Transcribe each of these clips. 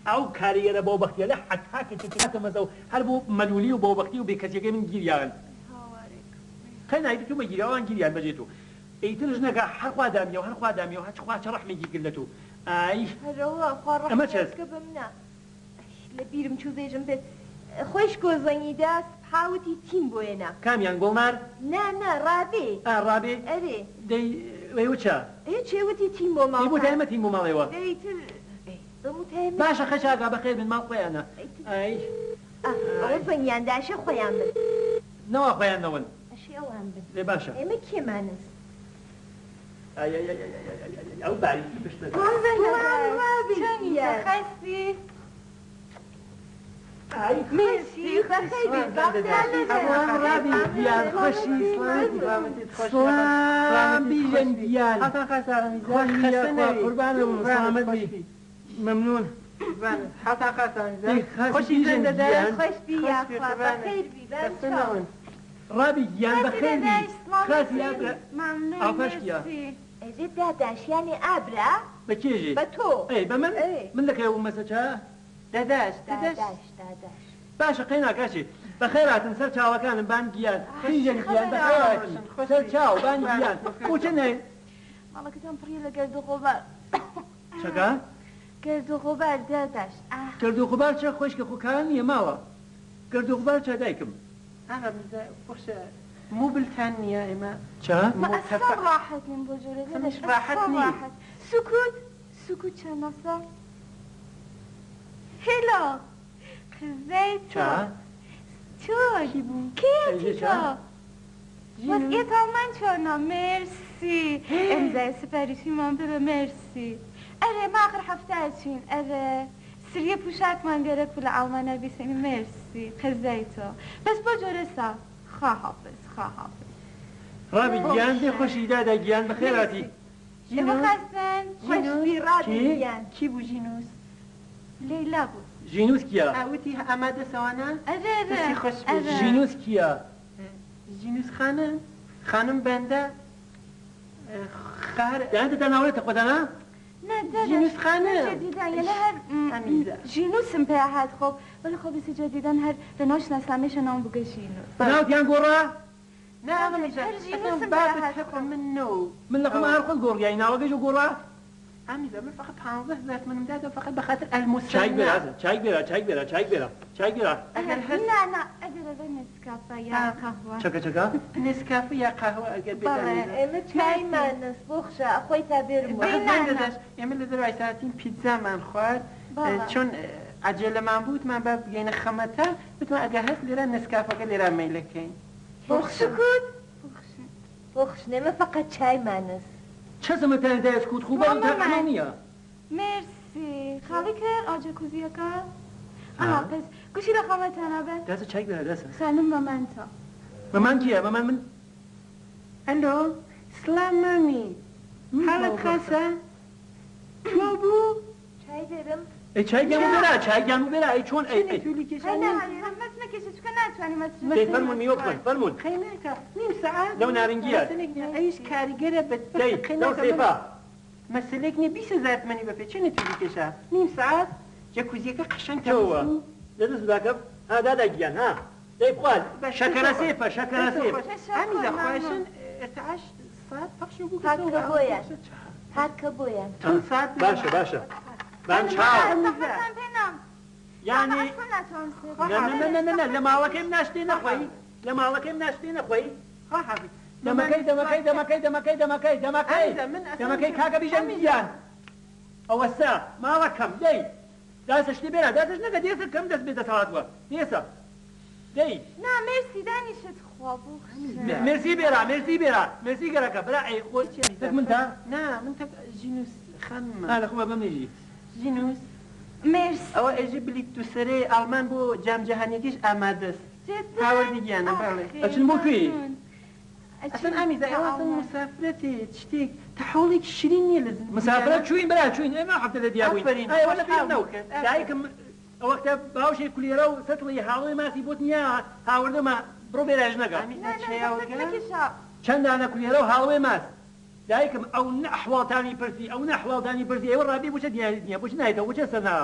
ئەو کاریگەرە بۆبەختیەلە حەتا کە چ مەزە و هەر بۆ مەلولی و بۆبەختی و بێکەسیەکەی من گیریان. قەی نایدی تو مەگیرە ئەوان گیریان بەجێ تو ئیتر ژنەکە هەر خوا دامیەوە هەر خوا دامیەوە هەچ خوا چ ڕەحمێکی کرد لە تو ئای هەرەوە خوا ئەمە چەس؟ ڕەحمێ بکە بە منا. ئەی لە بیرم چوو بێژم پێت خۆیشکۆ زەنگی دا سبحا وتی تیم بۆ ێنا. کامیان گوڵنار؟ نا نا ڕابێ. ئا ڕابێ؟ ئەرێ. دەی ئەی وچە؟ هیچێ وتی تیم بۆ ئەی بۆ ماڵتان. تایمە تیم بۆ ماڵێوە؟ دەی ئیتر ئەی بەم وتایە من. باشە خەچاکا بەخێر بن ماڵ خۆیانە. ئیتر ئای. ئا ئەوە ئای. زەنگیان دا ئەشێ خۆیان بن. نەوا خۆیان نەون. ئەشێ ئەوان بن. دەی باشە. ئێمە کێمانس؟ ئای ئای ئای ئای ئای ئای ئای ئەو باریکی پشتە. سڵام سڵام زەندەدار ڕابێ چۆنی گیان. خەستی؟ ئای. خۆشی مێرسی بەخێر خۆشی بێی سڵام باختان سڵام خۆش ڕابی گیان خۆشی سڵام بیژەن گیان خۆشی یاخوا قوربانت بم سڵامەت بی مەمنون دەی خاسی بیژەن گیان. خۆش بی یاخوا بەخێر بی بان چاو. ڕابی گیان خاسی بەخێر بی دەدایش سڵام خاسی لەتی ئابرا مەمنون ئاپاش کیا. مێرسی. ئەرێ داداش یانێ ئابرا بە کێژێ؟ بە تۆ. ئەی بە من؟ ئەرێ. من لە کەی بوومە سەچا؟ داداش داداش. داداش داداش. باشە قەیناکا چی؟ بەخێرهاتن سەر چاوەکانم بان گیان بیژەن گیان خەبەرە. بەخێرهاتی سەر چاو بان گیان بۆ چە نایەن؟ ماڵەکەتان پڕیە لە گەرد و غوبار. چەکا؟ گەرد و غوبار داداش ئاه. گەرد و غوبار چە خۆیشکە خۆ کاران نیە ماڵە گەرد و غوبار چە دایکم؟ ئاغا میرزا بەخشە موبلتان نییە ئێمە چە؟ ما ئەسڵەن متفق ڕاحەت نیم بۆ جۆرە داداش منیش ڕاحەت ئەسڵەن نیم. ڕاحەت سکوت سکوت چەند ساڵ هێلۆ قزەی چە؟ تۆ چۆن کی بوو؟ کێیەتی ئەیژێ چە؟ تۆ ژینوس؟ وەزعیەت ئەڵمان چۆنە مێرسی ئمزای سپاریشیمان ببە مێرسی ئەرێ ما ئاخر هەفتە ئەچین ئەرێ سریە پوشاکمان گەرەک بوو لە ئەڵمانیا بیسێنی مێرسی قزەی تۆ بەس بۆ جۆرەسا خواحافز خواحافز. ڕابی گیان دێ خۆشی دادا گیان بەخێرهاتی. مێرسی ئێوە ژینوس؟ خاسن؟ خۆش ژینوس؟ بی ڕابێ کی؟ گیان. کی بوو ژینوس؟ لەیلا بوو. ژینوس کیە؟ ئا وتی ئامادە سەوانە؟ ئەرێ ئەرێ دەستی خۆش بێ. ئەرێ. ژینوس کیە؟ ژینوس خانم خانم بەندە خار. دایان دەتا ناوەێتە خۆتانە؟ نا داداش ژینوس من خانم جدیدان یەنە هەر ئەمیزە. ژینوسم پێ هات خۆ وەلی خۆ بیسی جدیدان هەر لە ناو شناسنامەیشە ناوم بووگە ژینوس. ناوتیان گۆڕا؟ نا داداش ئەمیزە هەر ئەسڵەن ژینوسم پێ بابت هات هەر خۆ. من نەو من لە خۆم ئەو هەر خۆت گۆڕیای ناوەکەیش گۆڕا؟ ئەمیزە من فقط 15 هەزار تومەنم دادەوە فقط بە خاطر چایک بێرە الموسەننا. ئازا چایک بێرە چایک بێرە چایک بێرە چایک بێرە. ئەگەر هەست نا نا ئەگەر ئەبێ نسکافە یا قەهوە. چەکە چەکە؟ نسکافە یا قەهوە ئەگەر بێت بەڵێ. ئەمیزە. ئێمە مێرسی. چایمانس بۆخشە ئەخۆی تا بێرم دەی وە. نا نا. داداش ئێمە لە دەرەوەی ساتین پیتزامان خوارد بەڵێ. چۆن عەجەلەمان بوو وتمان با بگەینە خەمەتە وتمان ئەگەر هەست لێرە نسکافەکە لێرە مەیلەکەین. بۆخشن. سکوت. بۆخشن. بۆخشن ئێمە فقط چایمانس. چە زەمەتان دایە سکوت خوو بەڵام مامەمان. تاقەمان نییە. مێرسی. خاڵی کرد ئاجەکوزیەکە؟ ئەها پس گوشی لە خەمەتانە بن. داسە چایک بێرە داسە. خانم مەمانتە. مەمان کیە؟ مەمان من؟ ئەلۆ سڵام مامی حاڵت خاسە؟ تۆ بوو؟ چای بێرم؟ ئەی چای گیان بێرە چای گیان بێرە ئەی چۆن ئەی ئەی. تولی کێشا نا زەحمەت نەکێشە چونکە ناتوانین مەترس. دەی فەرموون میوە بخۆن فەرموون. قەیناکە نیم سەعات لەو نارنگیە. مەسەلێک نییە ئەویش کاریگەرە بە دەی لەو قەیناکە سێفە. مەسەلێک نییە 20 هەزار تمەنی بەپێ چەنێ تولی کێشا نیم سەعات جەکوزیەکە قەشەنگ چەوە تەموو. لە دەست باکەم ها دادا گیان ها دەی بخوات شەکەرە سێفە شەکەرە سێف. ئەمیزە خۆشن ارتعاش سات پەخش بوو پاکە بۆیان. پاکە بۆیان. سات باشە باشە بان چاو. زەحمەتان پێ نام. یانی ئەسڵەن ناتوانم سێ. نا نا نا نا نا لە ماڵەکەیم ناشتێ نەخۆی لە ماڵەکەیم ناشتێ نەخۆی. خواحافظ. دەمەکەی دەمەکەی دەمەکەی دەمەکەی دەمەکەی دەمەکەی ئەمیزە من ئەسڵەن دەمەکەی کاکە بیژەن گیان. ئەوەسا ماڵەکەم دەی داسە شتی بێرە داسەش نەکە دێسە کەم دەست بێ دەسەڵات وە دێسە دەی. نا مێرسی دانیشت خوا بوخشە. مێرسی بێرە مێرسی بێرە مێرسی گەرەکە برا ئەی خۆ تەک من تا؟ نا من تەک ژینوس خانمە. ها لە خۆمە بەم نێژی. ژینوس. مێرسی. ئەوە ئێژێ بلیت تو سەرێ ئەڵمان بۆ جام جەهانیەکەیش ئامادەست. جدا؟ هاوردی گیانە بەڵێ. ئەچن بۆ کوێ؟ ئەسڵەن ئامیزا ئێوە ئەسڵەن مسافرەتێ شتێک تەحوڵێکی شیرین نییە لە زندگیانە. مسافرەت چووین برا چووین ئێمە هەفتە لە دیار بووین. ئافەرین، ئەی وەلە بیرم خۆشحاڵ نەو. بوو کرد، ئافەرین. دایکم ئەوەختە باوشێ کولێرە و سەتڵی هاڵۆی ماسی بۆت نییە هاوردەمە بڕۆ بێرە ژنەکە. ئامیزا نا، نا، چەیاوەگە؟ زەحمەت مەکێشە. چەند دانە کولێرە و هاڵۆی ماس. دایکم ئەو نە ئەحواڵتانی پرسی ئەو نە ئەحواڵتانی پرسی ئێوە ڕابی بۆ چە دیاریت نییە بۆچ نایتەوە بۆ چە سەرنا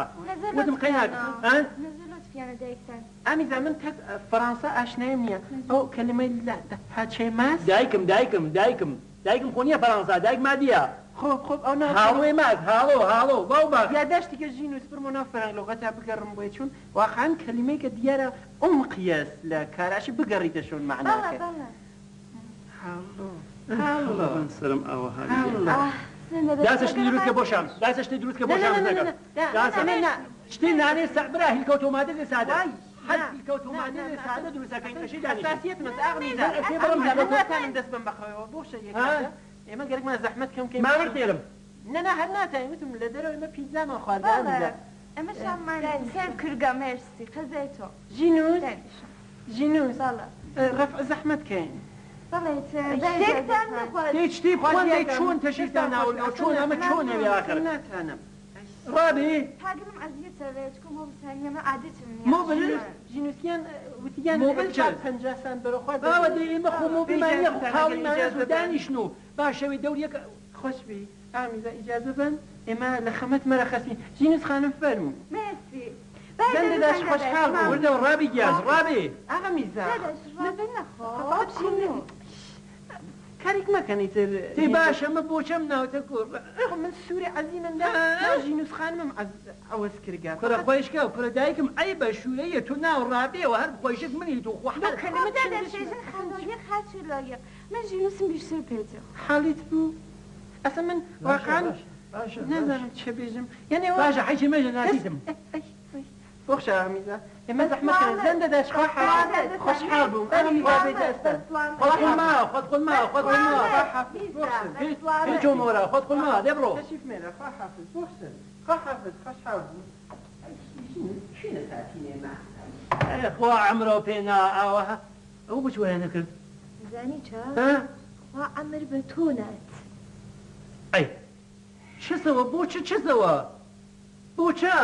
وتم قەیناک ها؟ نەزر لۆتفیانە دایکتان. ئامیزا من تەک فەرانسە ئاشنایم نییە ئەو کەلمەی لە هاچێ ماس. دایکم دایکم دایکم دایکم خۆ نییە فەرانسا دایک مادیە. خۆب خۆب ئەو ناو هاڵۆی ماس هاڵۆ هاڵۆ باو باخ. یاداشتیکە ژینوس بڕمۆ ناو فەرەنگ لۆغەتا بگەڕم بۆیە چون واقعەن کەلیمەیکە دیارە عومقیەس لە کاراشی بگەڕیتە شۆن بەڵێ مەعناکە. بەڵێ. هاڵۆ هاڵۆ قوربان سەرم ئاوە هاویدێ. هاڵۆ. ئاه زەندە بێت داسە شتی خۆگەرە دروست کە بۆ شام مادیش. داسە شتی دروست کە نا بۆ نا شام نا نا ژنەکە نا نا داسە نا نا شتی نانێ سا برا هیلکە تۆماتێ سادە وای هەر نا هیلکە نا نا تۆماتێ نا سادە ئەسەن دروست ئەکەین ئەسەن ئەشی دانیشین حەساسیەتمەس ئاغمیزا من ئەشێ بڕم ئاغمیزا هیلکە من تۆ ناتانم دەست بەم بەخەوەوە بۆ شە ها یەکاتە ئێمە گەرەکمان زەحمەت کەم کەین مامر بچین تێرم نا نا هەر ناتاین وتم لە دەرەوە ئێمە پیتزامان خواردە بەڵێ ئامیزا ئێمە شاممان سێرڤ کردگە مێرسی قەزای تۆ ژینوس دانیشە. ژینوس بەڵێ. ڕەفع زەحمەت کەین. بەڵێ شتێکتان نەخوارد. دەی شتی بخۆن دەی خوازیاکەم چۆن تەشریفتان دەستان خۆش ناوردنەوە ئەسەن چۆن ئەمە ناتانم چۆن ئەوێ ئاخر ئەسەن ناتانم. ڕابی. پاگلم ئەزیەتە وێ چکم بۆ بسانیە مە عادەتم نیە مۆبل ژینوس. ژینوسیان وتیان مۆبل چا چەند 50 سانت بەرەو خوار باوە دەبی دەی ئێمە خۆ بێ مۆبلمان نیە خۆ ئیجازەتان ئەگەر قاڵیمان هەس و ئیجازە بەن دانیشن و با شەوێ دەور یەک خۆش بی ئامیزا ئیجازە بەن ئێمە لە خەمەت مەرەخەسین ژینوس خانم فەرموو. مێرسی. بای زەندە داش دەدەتان دەدەش خۆشحاڵ بووم. وردە مامنوون. ڕابی گیان ڕابی. ئاغامیزا دەدەش من ڕابێ نەخۆ فەقەت کوڕ ژینوس. کارێک مەکەن ئیتر تی هێندە باشە مە بۆ چەم ناوتە کوڕ. خۆ من سووری عەزیمم دا ناو ژینوس خانمم عەوەز کردگە کورە فەقەت. خۆیشکە کورە دایکم عەیبە شورەیە تو ناو ڕابێوە هەر خۆیشک منی تو خۆ لۆ هەر. خۆ کەلمە دەدەش چندش ژن ئەسەن خانۆ یەک هاچێ لایق من ژینوسم بیشتر پێتێ. حاڵیت بوو ئەسە من باشە واقعا باشە باشە باشە نازانم چه بێژم یعنی ئەوە باشە حەیچی مەژە کەس ناسیتم. ئەی ئەی بۆخشە ئامیزا ئێمە بە زەحمەت کەن سڵامەت زەندە داش بە خوا حافظ سڵامەت خۆشحاڵ بووم بە ئامیزا بێ سڵامەت بە دەستان سڵامەت خۆت خوا خۆل حافظ ماوە خۆت خۆل بە ماوە خۆت خۆل ماوە سڵامەت خوا حافظ میزا بۆخشن بە هیچ سڵامەت هیچ مۆرە خۆت خۆل خوا ماوە دێ حافظ بڕۆ. تەشریف مێرە خوا حافظ بۆخشن خوا حافظ خۆشحاڵ بووم ئەی شینە ساتینێ ما ئەی خوا عەمرەو پێ نا ئاوەها ئەو بچ وایە نەکرد زانی چە ها؟ خوا عەمر بە تۆ نات. ئەی چسەوە بۆ چ چسەوە بۆ چە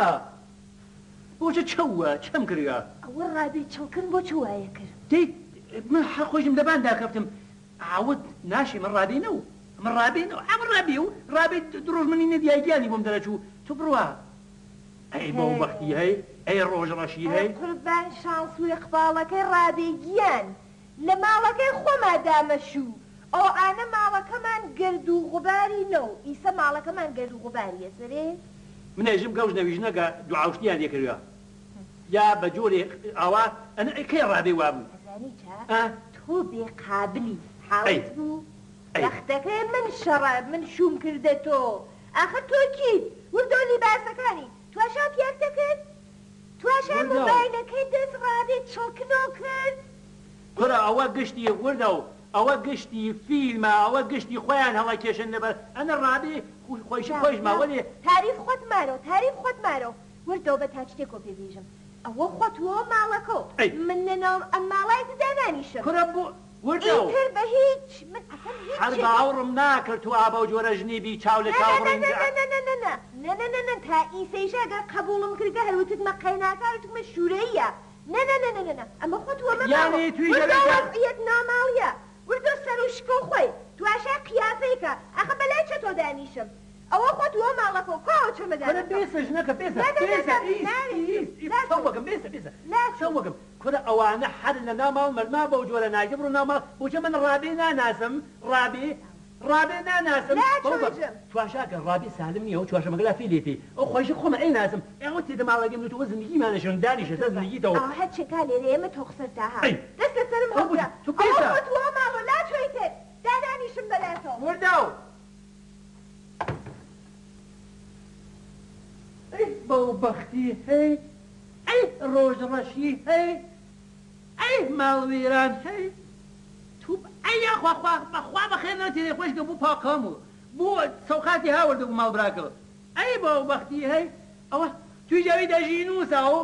بۆ چ چەوە چەم کردگە؟ ئەوە ڕابێ چڵکن بۆ چ وایە کرد؟ دەی من هەر خۆشم لەبان داکەفتم ئاوت ناشێ من ڕابێ نەو من ڕابێ نەو ئەم ڕابێ و ڕابێ دڕۆژ منی نەدیای گیانی بۆم دەرەچوو تو بڕوا ئەی بەو بەختی هەی ئەی ڕۆژ ڕەشی ئەرێ هەی. قوربان شانس و ئیقباڵەکەی ڕابێ گیان لە ماڵەکەی خۆما دامە شوو ئەوئانە ماڵەکەمان گەرد و غوباری نەو ئیسە ماڵەکەمان گەرد و غوباریە سەرێ. من ئێژم گەوج نەویژنەگە دوعاوشتیان لێ کردگە یا بە جۆرێ ئاوا ئەنە ئەی کەی ڕابێ وابوو ئەزانی چە ئا؟ تۆ بێ قابلی ئەی حاڵت بوو ئەی. بەختەکەی من شەڕە من شووم کردە تۆ ئاخر تۆ کیت وردۆ لیباسەکانی تواشا پیاک دەکرد تواشا وردەو. مۆبایلەکەی دەست ڕابێ چڵکنۆ کرد. کورە ئەوە گشتی وردەو ئەوە گشتی فیلمە ئەوە گشتی خۆیان هەڵەکێشن لەبەر ئەنە ڕابێ خۆیشک نا خۆیش نا ماوەێ. تاریف خۆت مارۆ تاریف خۆت مارۆ وردەو بە تا شتێکۆ پێ بیژم ئەوە خۆت وۆ ماڵەکۆ ئەی. من لە ناو ئەم ماڵای دانانیشم. کورە بۆ وردەو. ئیتر بە هیچ من ئەسەن هیچ هەر چێکم. باوڕم ناکرد تو ئا بەو جۆرە ژنی بی چاو لە نا چاو نا نا بڕین نا نا نا نا نا نا نا نا نا تا ئیسەیشە گەر قەبووڵم کردگە هەر وتتمە قەیناکا وتمە شوورەییە نا نا نا نا نا نا ئەمە خۆت وەمە ماڵۆ یانی تویش وردۆ ئەوێ کە. وەزعیەت ناماڵیە وردۆ سەر و شکڵ خۆی تواشای قیافەیکە ئەخە بەلای چەتۆ دانیشم ئەوە خۆت وە ماڵەکۆ کوا ئەو چەمە کورە دانەکەم بێسە ژنەکە بێسە نا نا نا بێسە نا ئیس ناوێ ئیس ئیس لاچۆ چەوەکەم بێسە بێسە لاچۆ. چەوەکەم کورە ئەوانە حەر لە ناو ماڵ مەرما بەو جۆرە ناگە بڕۆ ناو ماڵ بۆچە من ڕابێ ناناسم ڕابێ ڕابێ ناناسم بەو بە لاچۆ ژم. تواشاکە ڕابێ سالم نییە ئەو چوارشەمەگەلا فی لێتی ئەو خۆیشی خۆمە ئەی ناسم ئەوە تێدە ماڵەکەی من و تۆ زندگیمانە شون دانیشە سەر تۆبە زندگیتەوە. ئەوە هەرچێکا لێرە ئێمە تۆخسەر تاها ئەی دەست لە سەرم ئەو بۆچ هەڵگرە تۆ ئەوە بێسە. خۆت وە ماڵۆ لاچۆیتر دانانیشم بەلاتۆ. وردەو. ئەی بەو بەختی هەی ئەی ڕۆژ ڕەشی هەی ئەی ماڵ وێران هەی توپ ئەی یاخوا خوا بەخوا بەخێر نەتێنێ خۆشکە بوو پاکام و بوو سەوقاتی هاوردە بوو ماڵ براکە ئەی بەو بەختی هەی ئەوە تویش ئەوی دەژینووسە و.